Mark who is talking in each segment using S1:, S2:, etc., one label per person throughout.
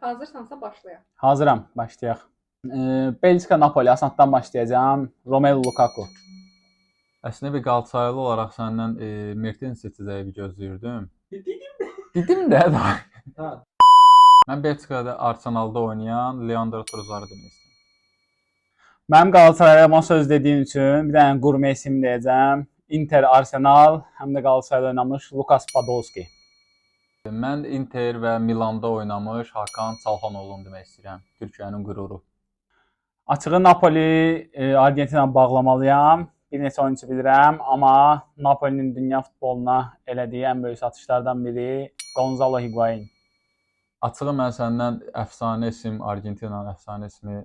S1: Hazırsansa başlayaq.
S2: Hazıram, başlayaq. Belçika Napoli asandan başlayacağam. Romelu Lukaku.
S3: Əslində bir Qalatasaraylı olaraq səndən Mertens seçəcəyi gözləyirdim.
S4: Dedim.
S3: Dedim də.
S4: Ha.
S3: Mən Belçikada Arsenalda oynayan Leandro Trossard demək istəyirəm.
S2: Mənim Qalatasaraylıma söz dediyim üçün bir dənə qurme isim deyəcəm. Inter Arsenal, həm də Qalatasarayda oynamış Lukas Podolski.
S3: Mən Inter və Milanda oynamış Hakan Çalhanoğlu'nu demək istəyirəm. Türkiyənin qüruru.
S2: Açığı Napoli, Argentina bağlamalıyam. Bir neçə oyunçu bilirəm, amma Napolinin dünya futboluna elədiyi ən böyük satışlardan biri Gonzalo Higuain.
S3: Açığı mən səndən əfsanə isim, Argentinanın əfsanə ismi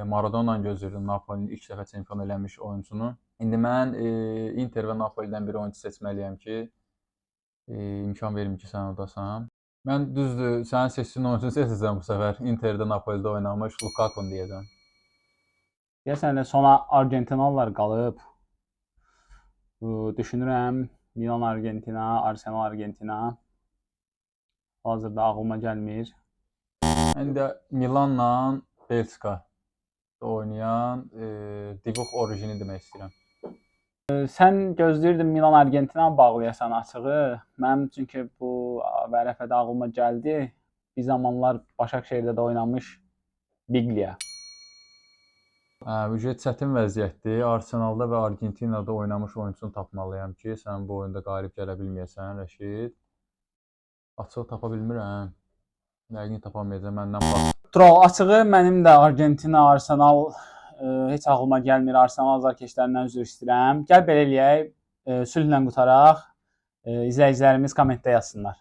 S3: Maradona gözləyirdim. Napolinin ilk dəfə çempion eləmiş oyunçunu. İndi mən Inter və Napolidən bir oyunçu seçməliyəm ki, imkan verim ki, sən udasan. Mən düzdür, sənin seçdiyin oyunçunu seçəcəm bu səfər. Interdə, Napolidə oynamış Lukaku deyəcəm.
S2: Deyəsən elə sona Argentinalılar qalıb. Bu, düşünürəm Milan Argentina, Arsenal Argentina. Hazırda ağlıma gəlmir.
S3: Mən də Milanla Belçika oynayan Divock Origini demək istəyirəm.
S2: Sən gözləyirdin Milan Argentina bağlayasan açığı. Mənim çünki bu vərəfədə ağlıma gəldi. Bir zamanlar Başakşehirdə də oynamış Biglia.
S3: Hə, bu çətin vəziyyətdir. Arsenalda və Argentinada oynamış oyunçunu tapmalıyam ki, sən bu oyunda qalib gələ bilməyəsən, Rəşid. Açıq tapa bilmirəm. Yəqin tapa bilməyəcəm. Məndən bax.
S2: Troll açığı mənim də Argentina, Arsenal heç ağlıma gəlmir. Arsenal azarkeşlərindən üzr istəyirəm. Gəl belə eləyək, sülhlə qutaraq. İzləyicilərimiz kommentdə yazsınlar.